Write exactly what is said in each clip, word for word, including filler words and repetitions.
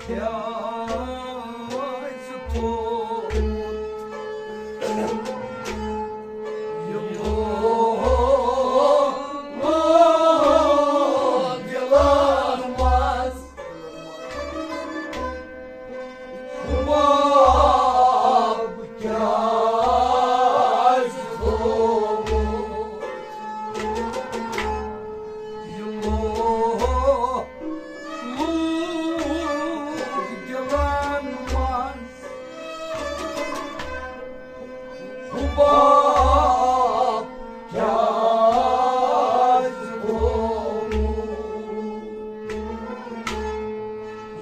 کیٛازِ تھوٚومُت یہِ لوگ دِلن منٛز؟ حُباب کیٛازِ تھوٚومُت یہِ لوگ لوگ دِلن منٛز؟ حُباب کیٛازِ گوٚمُت؟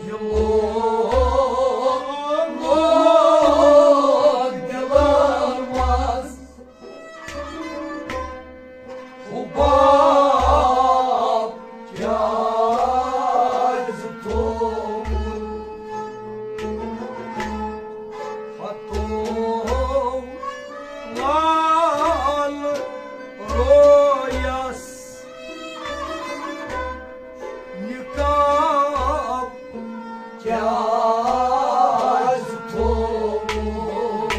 یہِ لوگ، لوگ دِلن منٛز۔ حُباب کیٛازِ تھوٚومُت؟ ہتو لال رویس نقاب کیٛازِ تھوٚومُت؟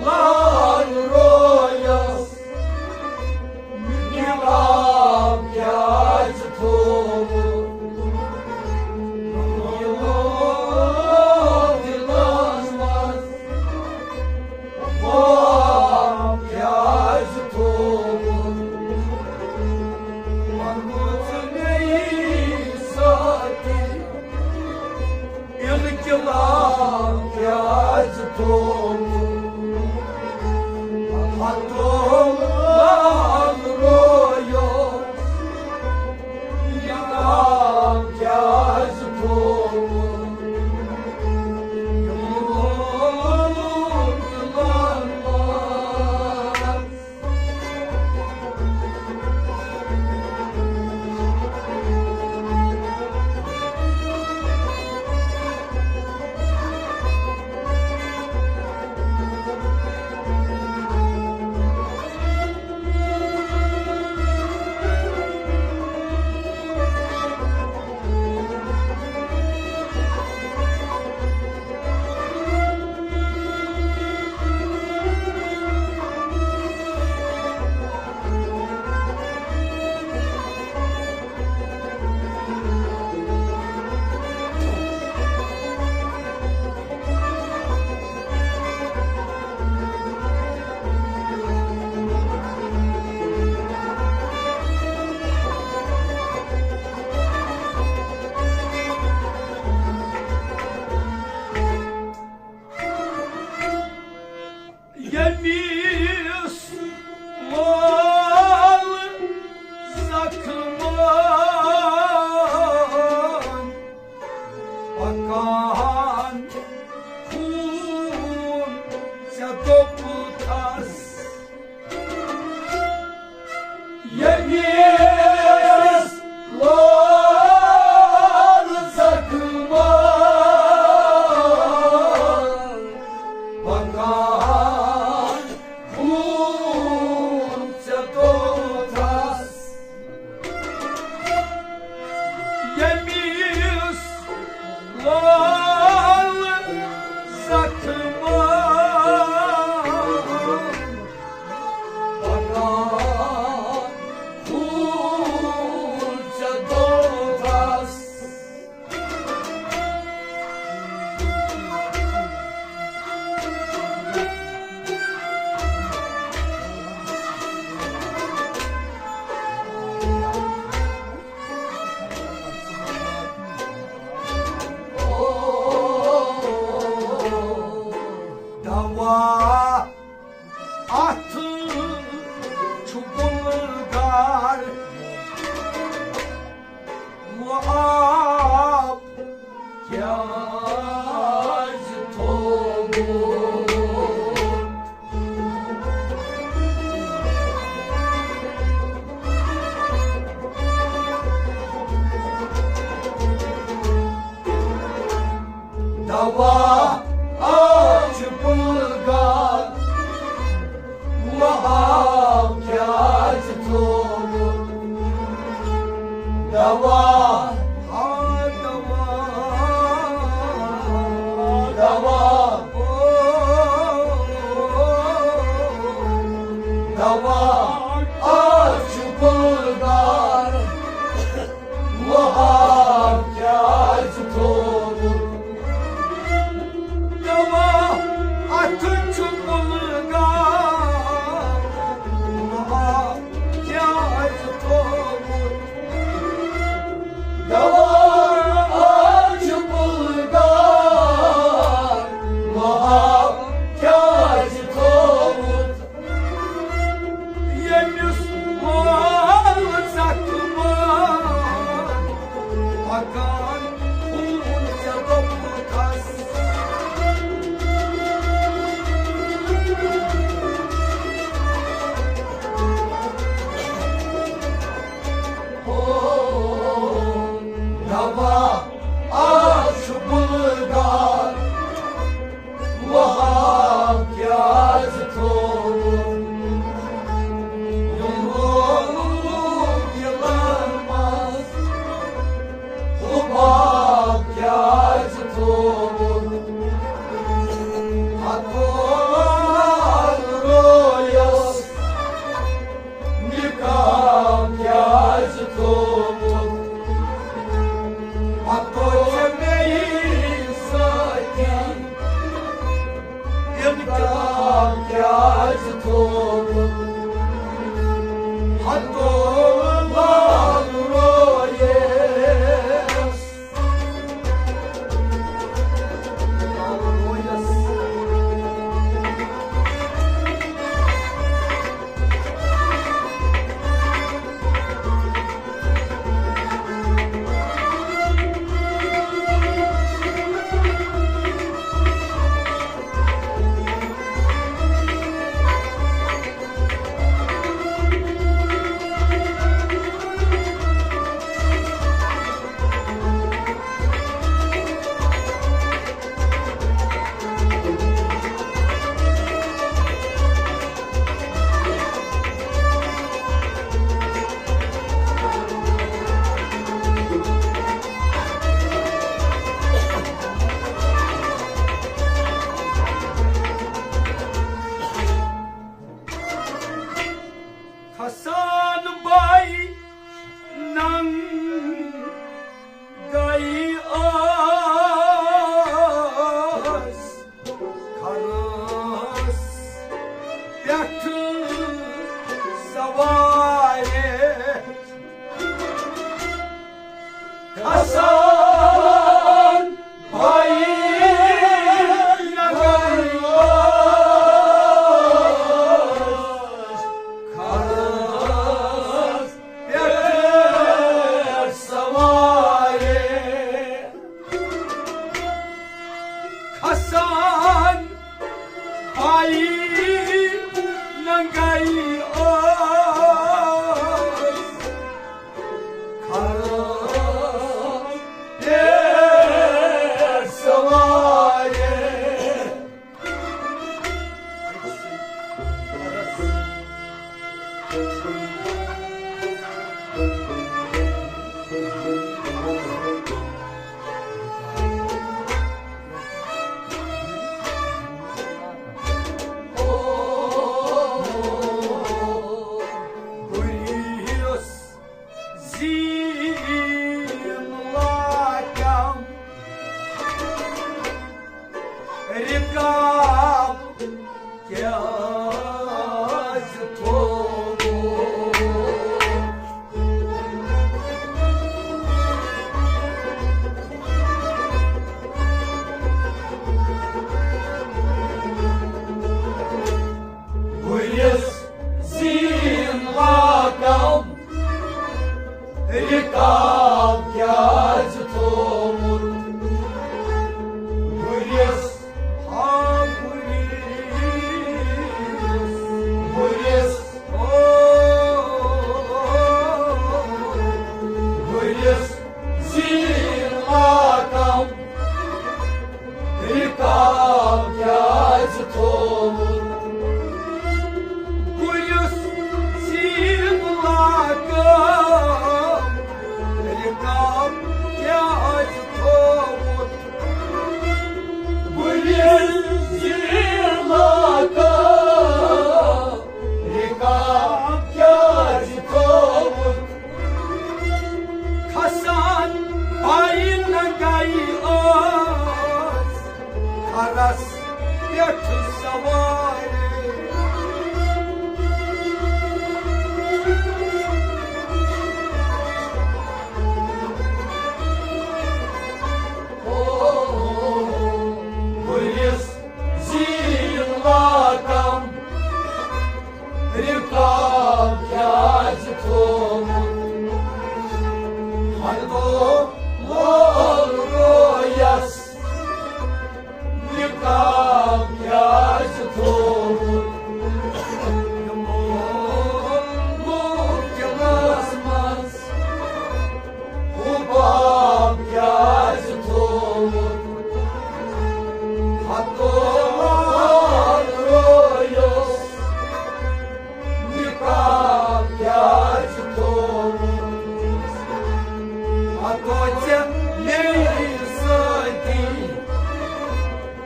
لال رویس نقاب کیٛازِ تھوٚومُت؟ یہِ لوگ دِلن منٛز۔ حُباب کیٛازِ تھوٚومُت؟ ووٚنمُت مےٚ یی سٲتھی، اِنقلاب کیٛازِ تھوٚومُت؟ ہتو لال رویس نقاب کیٛازِ تھوٚومُت؟ یہِ لوگ دِلن منٛز۔ ییٚمِس لال زخمن پکان خوٗن ژےٚ دوٚپتھس۔ ییٚمِس لال زخمن پکان خوٗن ژےٚ دوٚپتھس۔ ییٚمِس لال زخمن پکان خوٗن ژےٚ دوٚپتھس۔ دوا اتھ چھُ گُلہٕ گار لعاب کیٛازِ تھوٚومُت؟ دوا آز چھُ پُلگار، وہاب کیٛازِ تھوٚوُن؟ دوا، ہا دوا، دوا، او دوا، آز چھُ پُلگار، وہاب کیٛازِ تھوٚوُن؟ دوا، اَتھٕ چھُ پُلگار، وہاب کیٛازِ تھوٚوُن؟ دوا، اَتھٕ چھُ پُلگار، وہاب کیٛازِ تھوٚوُن؟ ییٚمِس مال زخمہٕ پکان، خوٗن ژےٚ دوٚپمُت ہس۔ او دوا، آز چھُ پُلگار، وہاب کیٛازِ تھوٚوُن؟ یِم روٗد دِلن منٛز حُباب کیٛازِ تھوٚوُن؟ ہتو رویس نقاب کیٛازِ تھوٚومُت؟ پتہٕ چھےٚ مےٚ یی سٲتھی انقلاب کیٛازِ تھوٚومُت؟ ہتو لال رویس۔ کھسان بائی ننگے ٲس کھرس پٮ۪ٹھ سوارِ۔ کھسان بھائی نگر کھرس پٮ۪ٹھ سوارِ۔ کھسان بھائی ننگے ٲس کھرس پٮ۪ٹھ سوارِ۔ گُریس زیٖن لاکم رِکاب کیٛازِ تھوٚوُن؟ گُرِس زیٖن لاکم رِکاب کیٛازِ تھوٚوُن؟ گُرِس ہا گُرِس تھوٚومُت۔ بہٕ یُس زیٖن لاگہٕ، رِکاب کیٛازِ تھوٚومُت؟ بہٕ یُس زیٖن لاگہٕ، رِکاب کیٛازِ تھوٚومُت؟ کھسان آیہِ ننگائی ٲس، کھرس پٮ۪ٹھ سوارِ۔ او، گُلِس زیٖن لاگم، رِکاب کیٛازِ تھوٚومُت؟ ہتو لول رویس، رِکاب کیٛازِ تھوٚومُت؟ یِمو لوٗکھ دِلس منٛز حُباب کیٛازِ تھوٚومُت؟ ہتو لول رویس، نِکاح کیٛازِ تھوٚومُت؟ ہتو ژےٚ مے سۭتی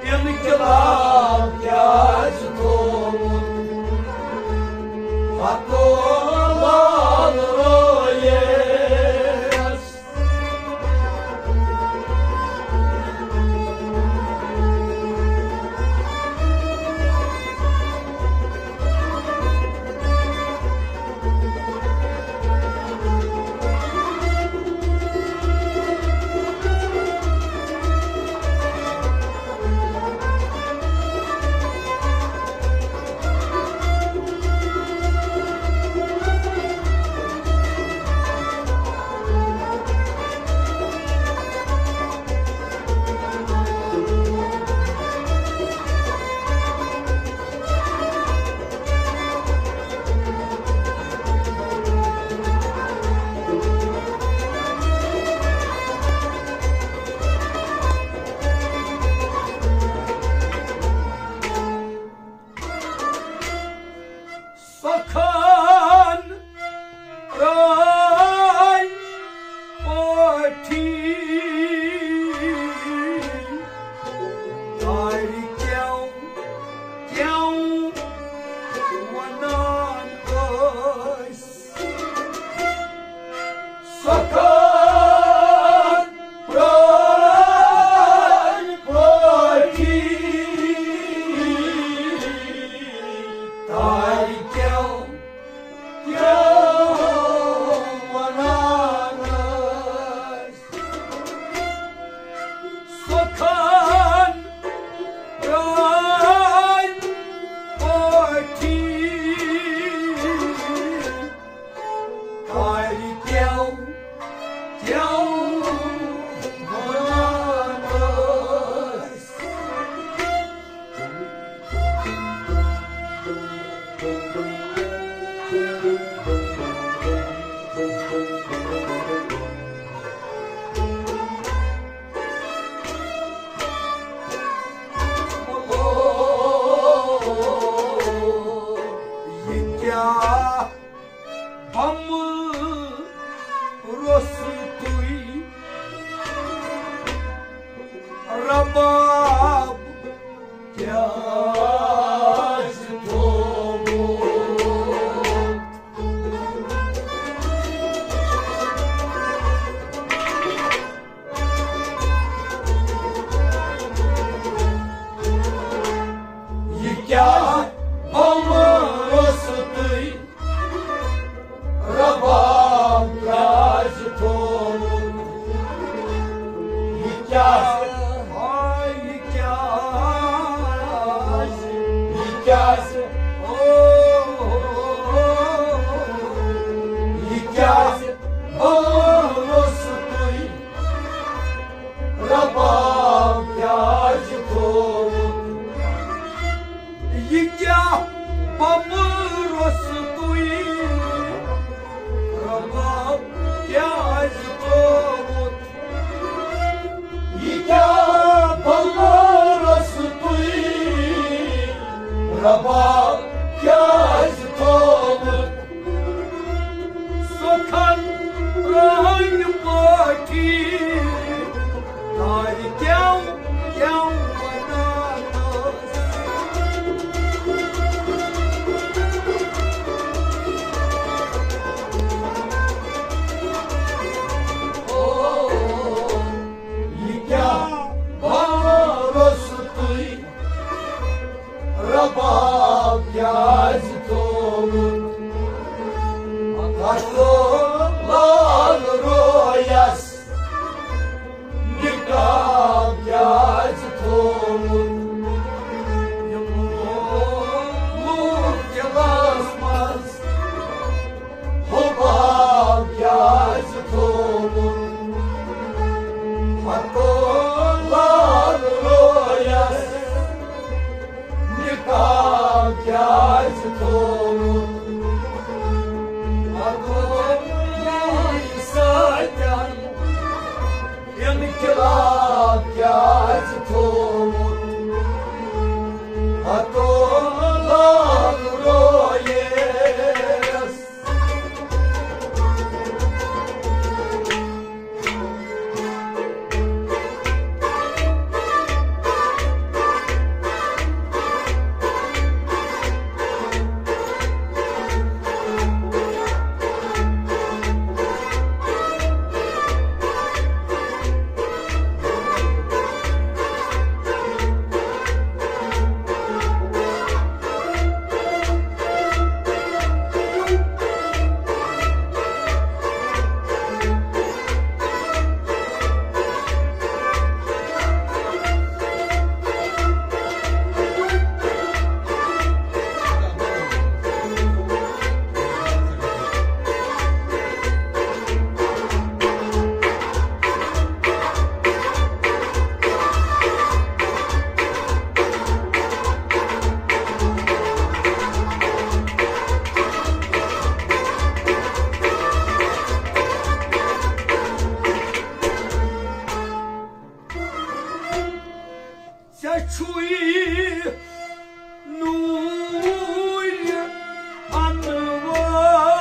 اِنقلاب کیٛازِ تھوٚومُت؟ ہتو لال رویس۔ چھُے نوٗرِ انوار،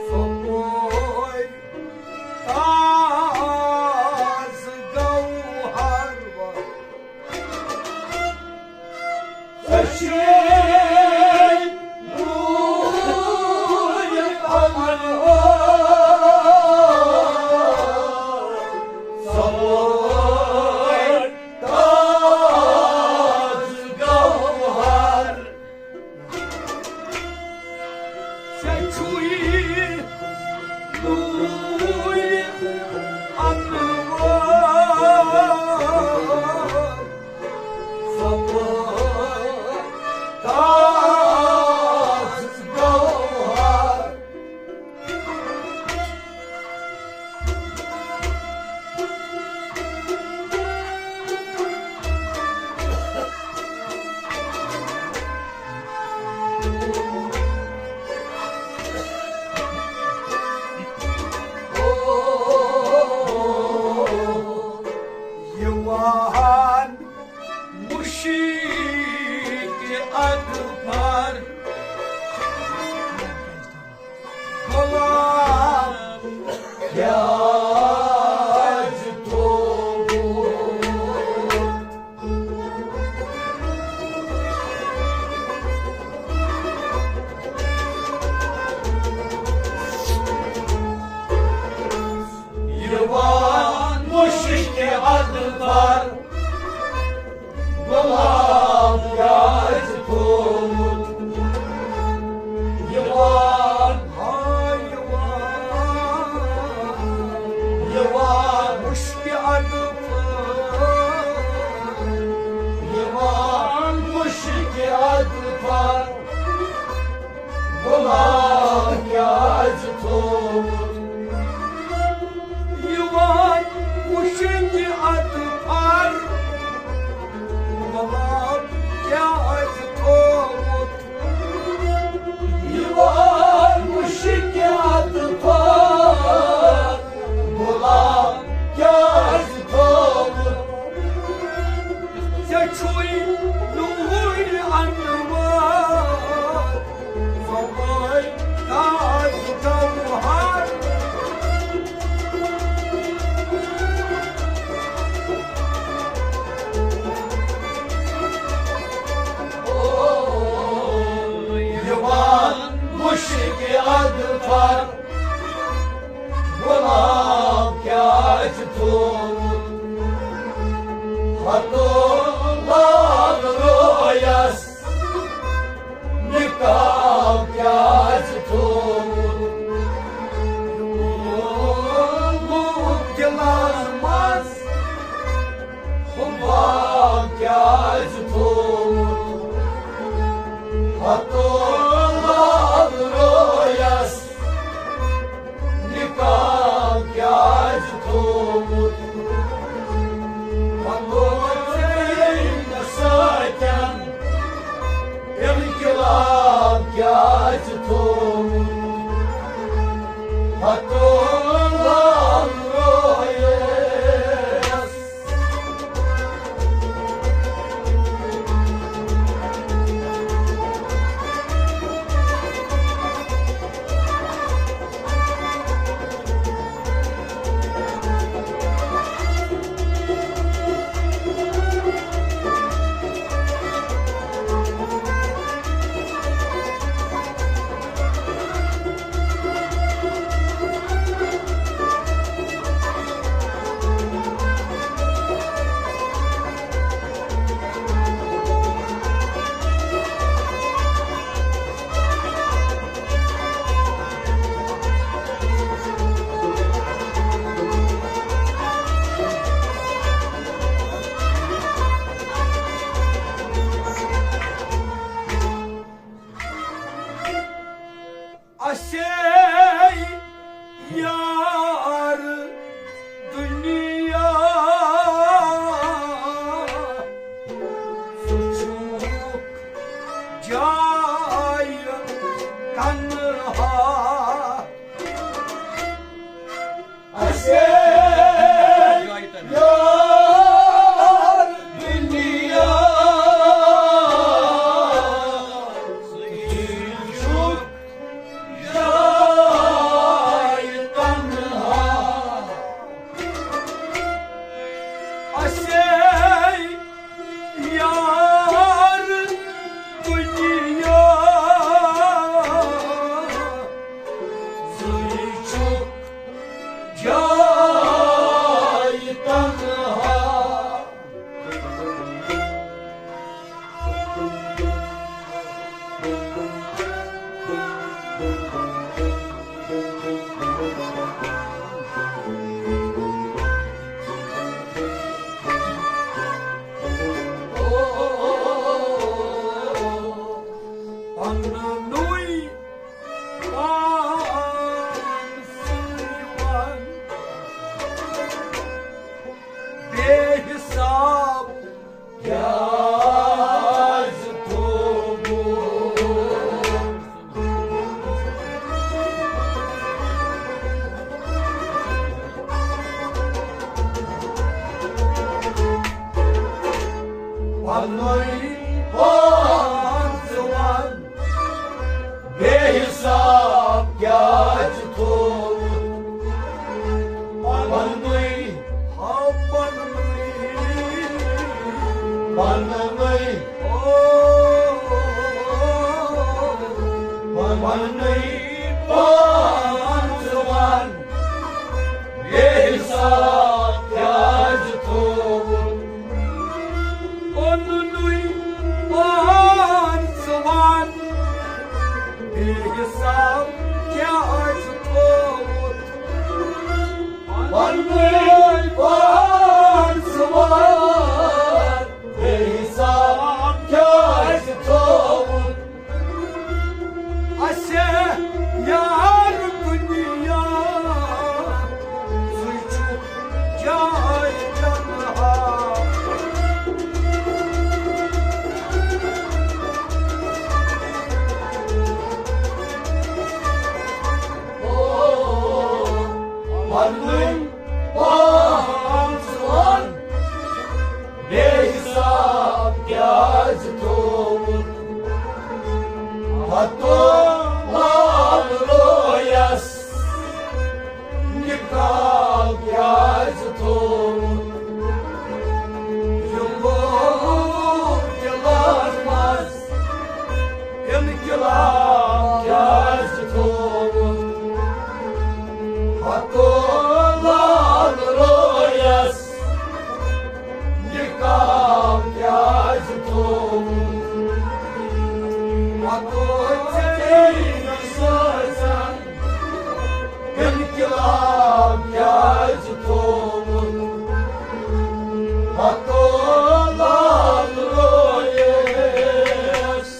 سۄ پٲرۍ تازٕ گوہر۔ ژےٚ چھے نوٗرِ انوار، سۄ پٲرۍ تازٕ گوہر۔ ژےٚ چھُے نوٗرِ انوار، سۄ پٲرۍ تازٕ گوہر۔ یِوان مُشکہِ اَدٕ بَر، غلام کیٛازِ تھوٚوُتھ؟ یِوان مُشکہِ اَدٕ بَر، غلام کیٛازِ تھوٚوُتھ؟ یِوان، ہا یِوان، یِوان مُشکہِ اَدٕ بَر، یِوان مُشکہِ اَدٕ بَر، غلام کیٛازِ تھوٚوُتھ؟ یِوان مُشکہِ اَدٕ بَر، غلام کیٛازِ تھوٚوُتھ؟ یِوان مُشکہِ اَدٕ بَر، غلام کیٛازِ تھوٚوُتھ؟ ژےٚ چھُے نوٗرِ انوار، سۄ پٲرۍ تازٕ گوہر۔ یِوان مُشکہِ اَدٕ بَر، غلام کیٛازِ تھوٚوُتھ؟ ہتو لال رویس نکاح کیٛازِ تھوٚوُتھ؟ لوٗکھ دِلن منٛز ہُہ باغ کیٛازِ تھوٚوُتھ؟ ہتو لال رویس نکاح کیٛازِ تھوٚوُتھ؟ پتہٕ ژےٚ ییٚمہِ سۭتۍ انقلاب کیٛازِ تھوٚوُتھ؟ پتہٕ لال رویس۔ اسے یار دنیا زُے چھُ جاے تنہا۔ پننُے پان سُے وَن، بے حساب کیٛازِ تھوٚوُتھ؟ پننُے پان ژٕ وَن، بے حساب کیٛازِ تھوٚوُتھ؟ پننُے، ہا پننُے، پننُے، او، پننُے پان ژٕ وَن، بے حساب کیٛازِ تھوٚوُتھ؟ پننُے پان ژٕ وَن، بے حساب کیٛازِ تھوٚوُتھ؟ پننُے پان ژٕ وَن، بے حساب کیٛازِ تھوٚوُتھ؟ اسے یار دنیا زُے چھُ جاے تنہا۔ او، پننُے پان ژٕ وَن، بے حساب کیٛازِ تھوٚوُتھ؟ ہتو لال رویس نقاب کیٛازِ تھوٚوُتھ؟ یِمو دِلن منٛز انقلاب کیٛازِ تھوٚوُتھ؟ ہتو لال رویس نقاب کیٛازِ تھوٚوُتھ؟ ہتو ژےٚ سۭتۍ انقلاب کیٛازِ تھوٚوُتھ؟ ہتو لال رویس۔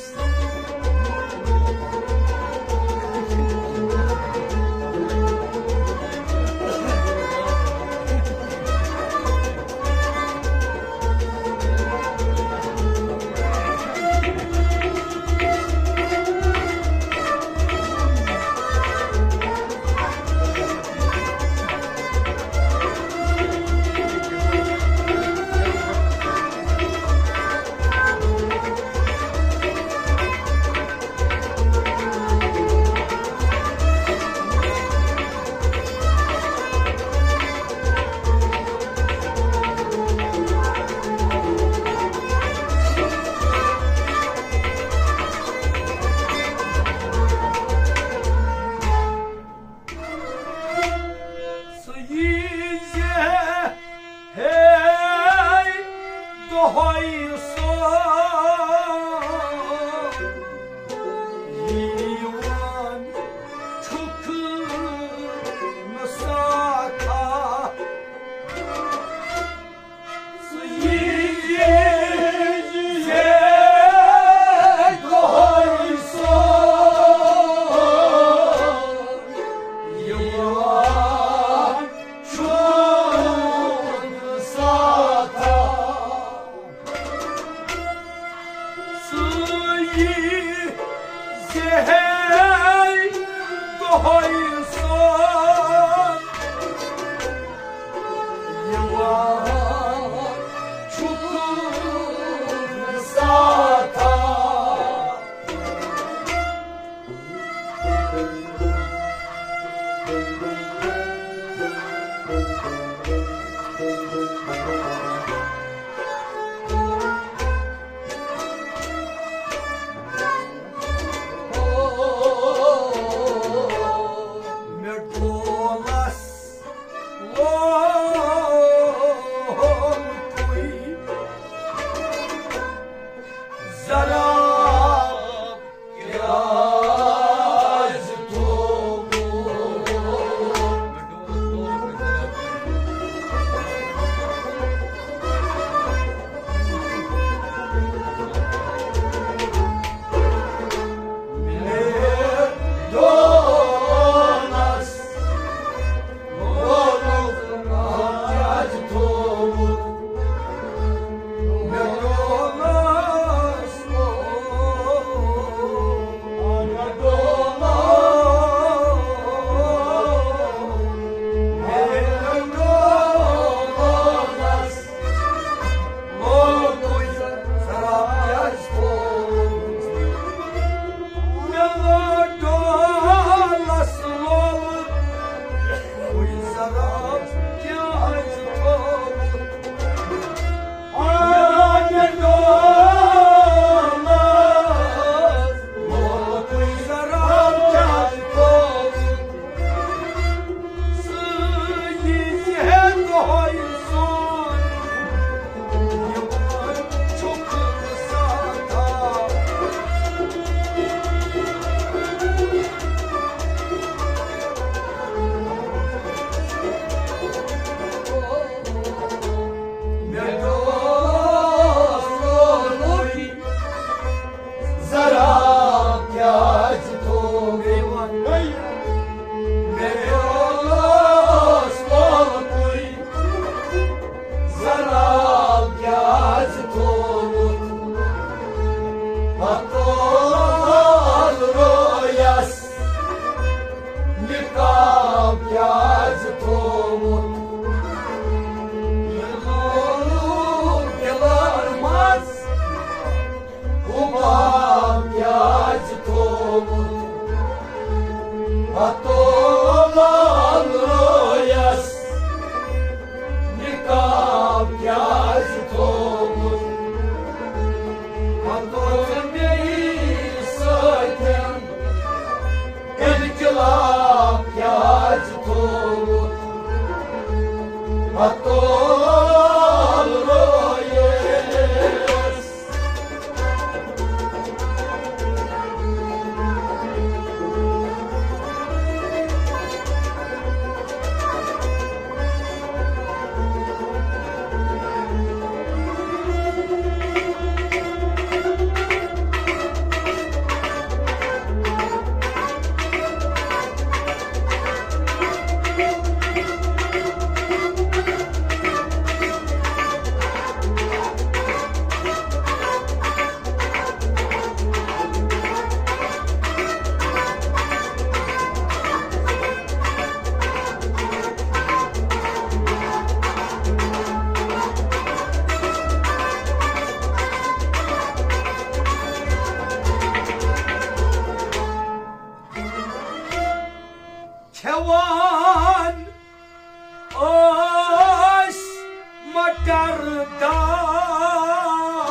دان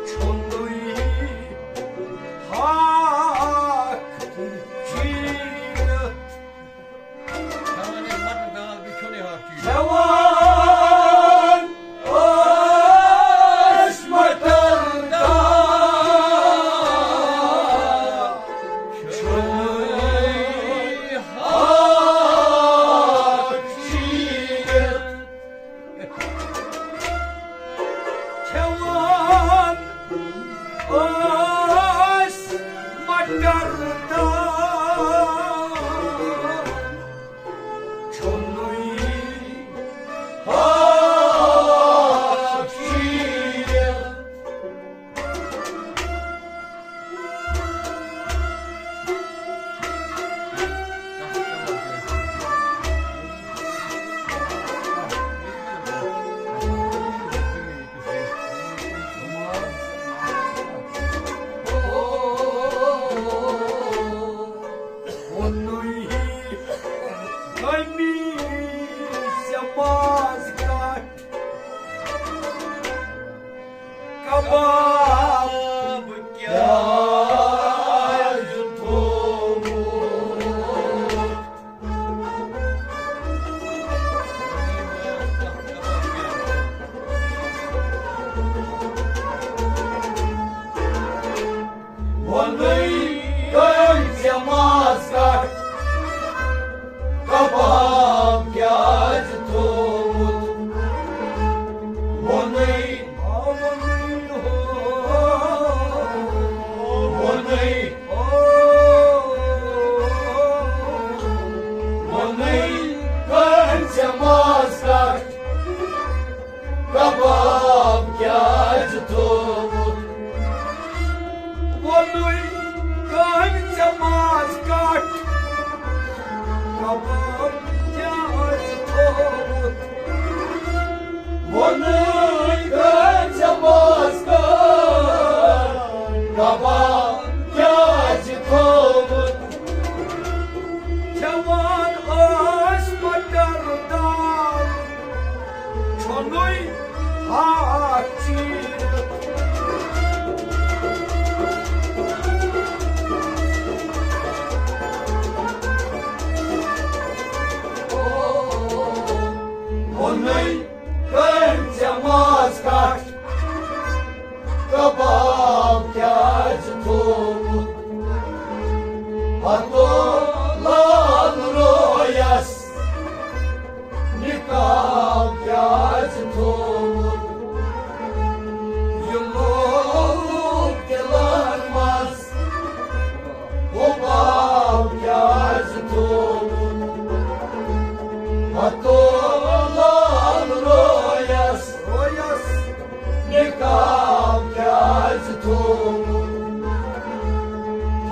چھُنُے ہاکھ چیٖرِتھ۔ کھٮ۪وان ٲسۍ مٹر دال، بیٚیہِ کھیوٚنُے ہاکھ چیٖرِتھ۔ کھٮ۪وان ٲسۍ مٹر دال، چھُنُے ہاکھ چیٖرِتھ۔ کھٮ۪وان ٲسۍ مٹر دال، چھُنُے ہاکھ چیٖرِتھ۔ ووٚنُے غمی ژےٚ ماز کَٹھ، کباب کیٛازِ تھوٚومُت؟ ووٚنُے کٔمۍ ژےٚ ماز کَٹھ، کباب کیٛازِ تھوٚومُت؟ ووٚنُے، ووٚنُے، ووٚنُے کٔمۍ ژےٚ ماز کَٹھ، کباب کیٛازِ تھوٚومُت؟ ووٚنُے کٔمۍ ژےٚ ماز کَٹھ، کباب کیٛازِ تھوٚومُت؟ ووٚنُے کٔمۍ ژےٚ ماز کَٹھ، کباب کیٛازِ تھوٚومُت؟ کھٮ۪وان ٲسۍ مٹر دال، چھُنُے ہاکھ چیٖرِتھ۔ ووٚنُے کٔمۍ ژےٚ ماز کَٹھ، کباب کیٛازِ تھوٚومُت؟ ہتو لال رویس نقاب کیٛازِ تھوٚومُت؟ یہِ لوگ دِلن منٛز حباب کیٛازِ تھوٚومُت؟ ہتو لال رویس، رویس نقاب کیٛازِ تھوٚومُت؟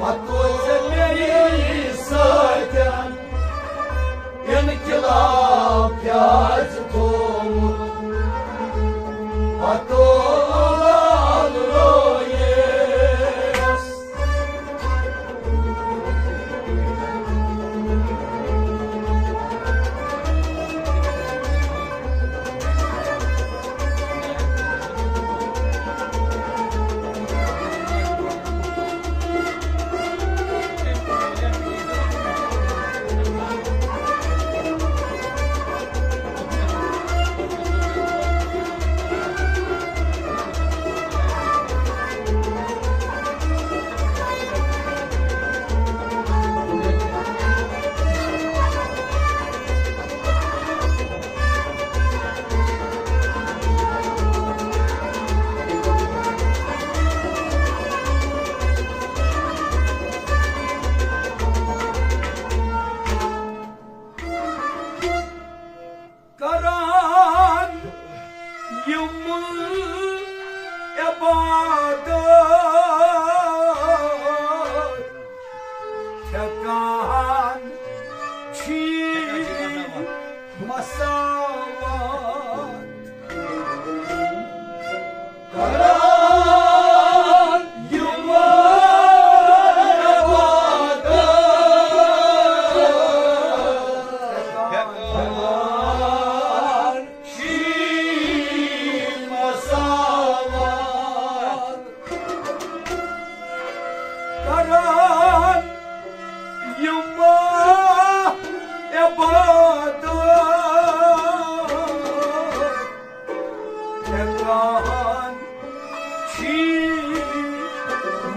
ہتو ژےٚ مےٚ سۭتۍ انقلاب کیٛازِ تھوٚومُت؟ ہتو لال رویس۔ کران یِم عبادت، تھٮ۪کان چھی مساوات۔ کران یِم عبادت، تھٮ۪کان ہٮ۪کان چھی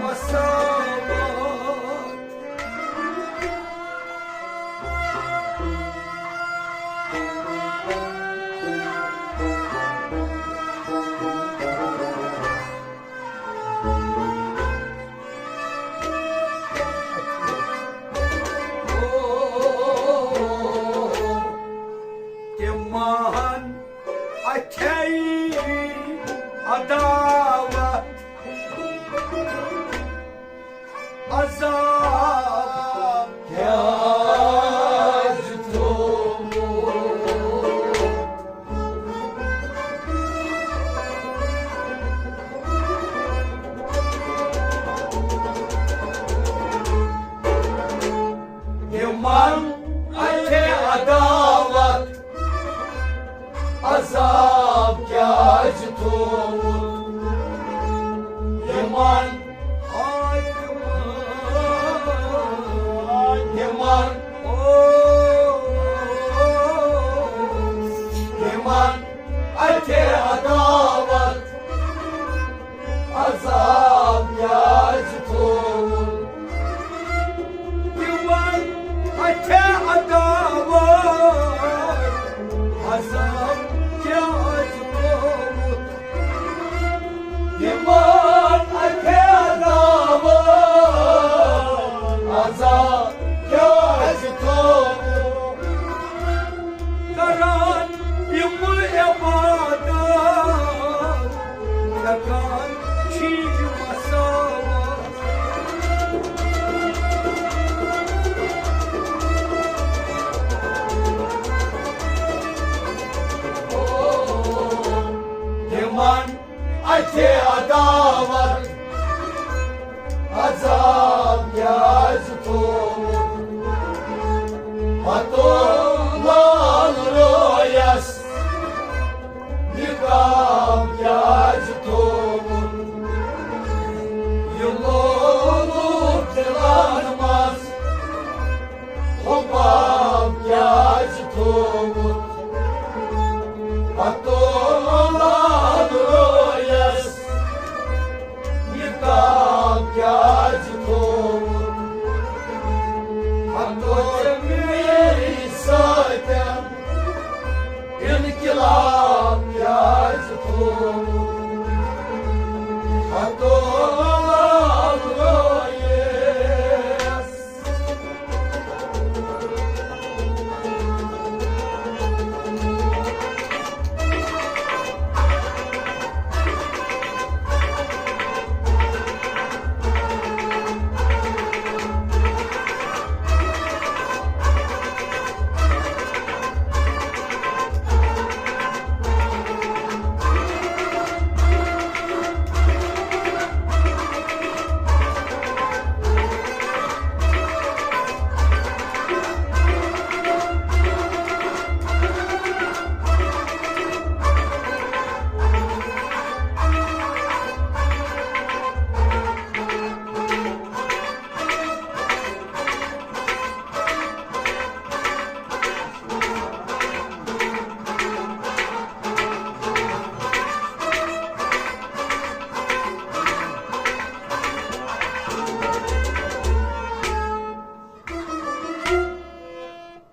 مساوات۔ تِمن اَتھے عداوت عذاب کیٛازِ تھوٚومُت؟ یِمن اَتھے عداوت عذاب کیٛازِ تھوٚومُت؟ یِمن، یِمن، یِمن اَتھے عداوت عذاب کیٛازِ تھوٚومُت؟ تِمن اَتھے عداوت عذاب کیٛازِ تھوٚومُت؟ تِمن اَتھے عداوت عذاب کیٛازِ تھوٚومُت؟ کران یِم عبادت، ہٮ۪کان چھی مساوات۔ تِمن اَتھے عداوت عذاب کیٛازِ تھوٚومُت؟ پتو لال رٲیس نقاب کیٛازِ تھوٚومُت؟ یہِ لولوٗک دِلن منٛز حُباب کیٛازِ تھوٚومُت؟ پتو لال رٲیس نقاب کیٛازِ تھوٚومُت؟ ہتو ژےٚ میٛٲنۍ سۭتۍ انقلاب کیٛازِ تھوٚومُت؟ ہتو لال رٲیس۔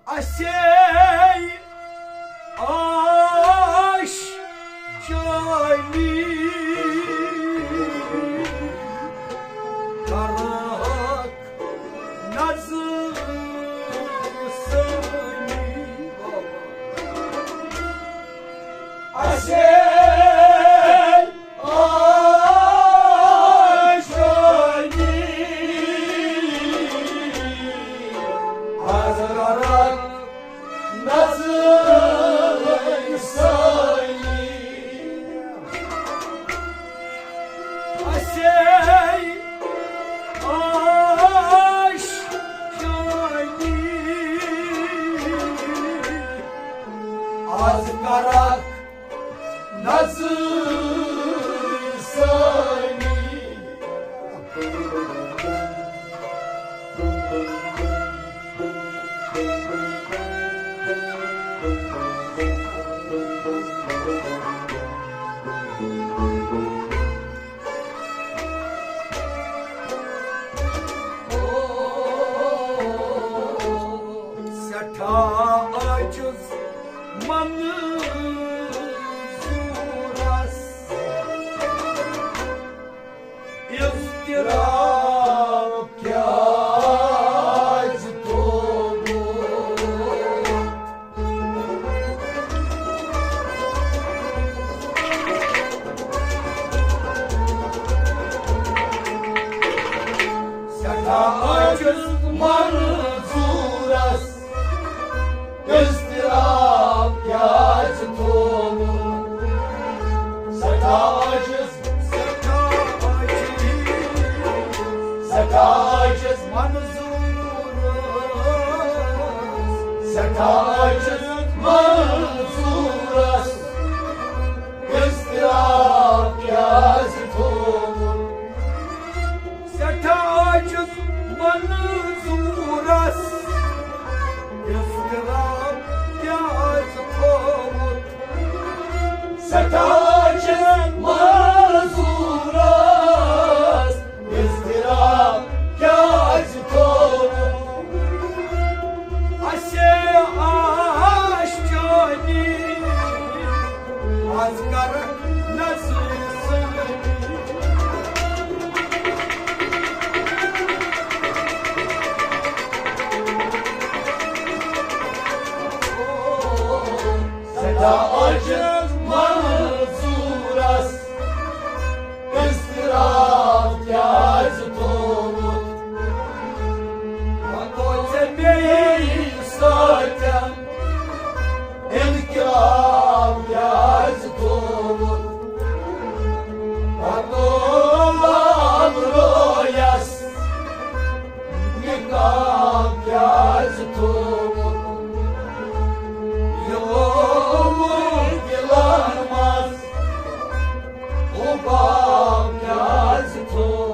اسے آش جانی کرک نظر سانی۔ اسے آش جانی از کرک نظر سانی۔ اسے آش جانی از کرک نظر سانی۔ عاجز منظورس اضطراب کیازِ تھووُن؟ سٮ۪ٹھاہ عاجز، سٮ۪ٹھاہ عاجز، سٮ۪ٹھاہ عاجز منظورس، سٮ۪ٹھاہ عاجز منظورس اضطراب کیازِ تھووُن؟ سٮ۪ٹھاہ عاجز منظورس اضطراب کیازِ تھووُن؟ سٮ۪ٹھاہ عاجز منظورس اضطراب کیازِ تھووُن؟ اسے آشچانی از کرکھ نظر سٲنی۔ سٮ۪ٹھاہ عاجز منظورس اضطراب کیازِ تھووُن؟ پتہٕ ژےٚ بیٚیہِ سۭتۍ انقلاب کیازِ تھووُن؟ پتہٕ لال رویس نقاب کیازِ تھووُن؟ یہِ لومُت دِلن منٛز حباب کیازِ تھووُن؟